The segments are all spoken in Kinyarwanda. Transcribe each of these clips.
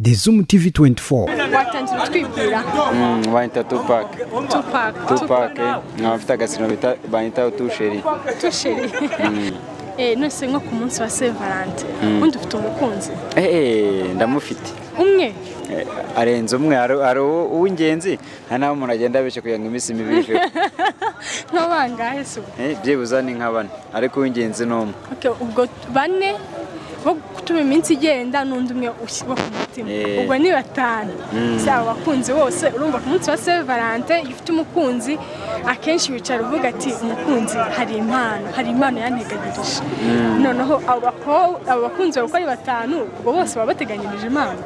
The Zoom TV 24. Watangira utwibwira. Banyita Tupac. Tupac. Tupac, nkaba mfite agasino bita banyita Tusheri. Tusheri. None nko ku munsi wa Saint Valentin ubundi ufite umukunzi? Ndamufite. Umwe? Arenze umwe, hari uw'ingenzi, hari n'abo umuntu agenda abeshya kugira ngo iminsi mibi iveho. Nka bangahe se ubu? Byibuze ni nka bane, ariko uw'ingenzi ni umwe. Ubwo bane bo gutuma iminsi igenda n'undi umwe wo ku mutima, ubwo ni batanu. Si abo bakunzi bose, urumva ku munsi wa Saint Valentin iyo ufite umukunzi akenshi wicara uvuga ati umukunzi hari impano, hari impano yanteganyirije. Noneho abo bakunzi bawe uko ari batanu ubwo bose baba bateganyirije impano.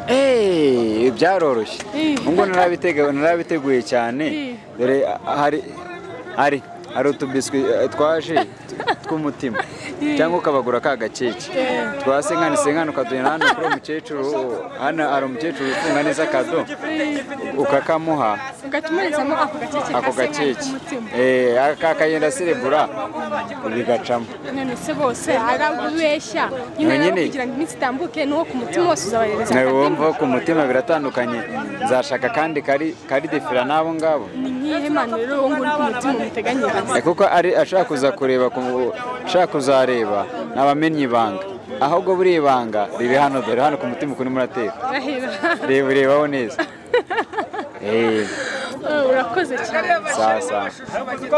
Byaroroshye, ubwo narabiteguye cyane. Dore hari hari utubiswi twaje tw'umutima, cyangwa ukabagura ka gakeke twa senkani senkani ukaduhina hano kuri umukecuru. Hano hari umukecuru ufunga neza kado, ukakamuha ugatumurizamo ako gakeke k'umutima, kakagenda serebura bigacamo. None se bose arabubeshya nyine kugira ngo iminsi itambuke, n'uwo ku mutima wose uzabahereza akadimo. Wumva ku mutima biratandukanye, nzashaka kandi kari defira n'abo ngabo. Ni nk'iyihe mpano rero uwo nguri ku mutima umuteganyiriza? Kuko ari ashaka kuza kureba, ashaka kuzareba nabamenye ibanga, ahubwo buri ibanga riri hano. Dore hano ku mutima ukuntu muratera, reba urebaho neza. Urakoze cyane. Sawa sawa.